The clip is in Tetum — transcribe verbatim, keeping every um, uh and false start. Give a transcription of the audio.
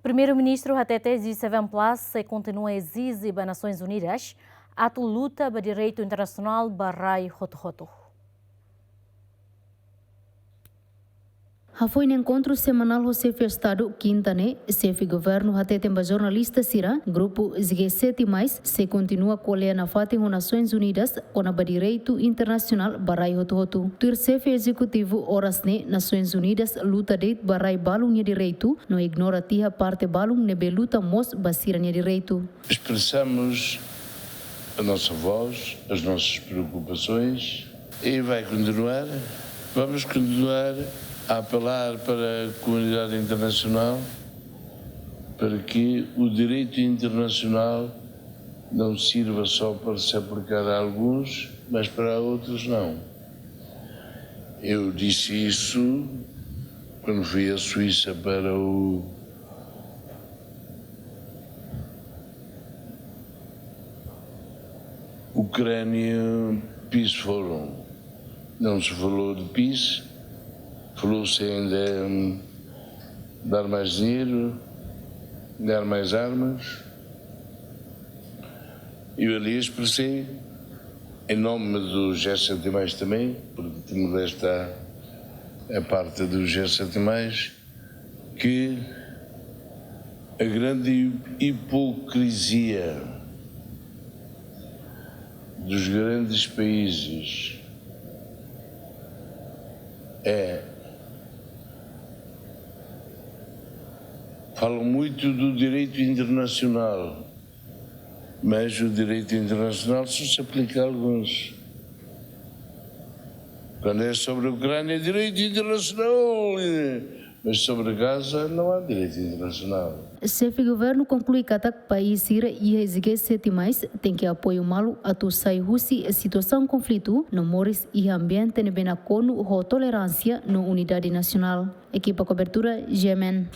Primeiru-Ministru hatete G seven plus sei kontinua ezije ba Nasoins Unidas atu luta ba direitu internasionál ba rai hotu-hotu. Hafoin enkontru semanál ho xefe Estadu, kinta ne'e, xefe governu hateten ba jornalista sira, grupu G sete mais sei kontinua ko'alia nafatin ho Nasoins Unidas kona-ba direitu internasionál ba rai hotu-hotu. Tuir xefe ezekutivu, oras ne'e Nasoins Unidas luta de'it ba rai balun nia direitu, no ignora tiha parte balun ne'ebé luta mós ba sira-nia direitu. Expressamos a nossa voz, as nossas preocupações e vai continuar. Vamos continuar a apelar para a comunidade internacional para que o direito internacional não sirva só para se aplicar a alguns, mas para outros não. Eu disse isso quando fui à Suíça para o Ucrânia Peace Forum. Não se falou de peace, falou-se ainda em dar mais dinheiro, dar mais armas. Eu ali expressei, em nome do G sete mais também, porque Timor-Leste é parte do G sete mais, que a grande hipocrisia dos grandes países é, falam muito do direito internacional, mas o direito internacional só se aplica a alguns. Quando é sobre a Ucrânia, é direito internacional, eh, mas sobre Gaza não há direito internacional. Xefe governu konklui katak país sira iha G sete mais tenke apoiu malu atu sai husi situasaun konflitu, no moris iha ambiente ne'ebé nakonu ho toleránsia no unidade nasionál. Ekipa kobertura, G M N.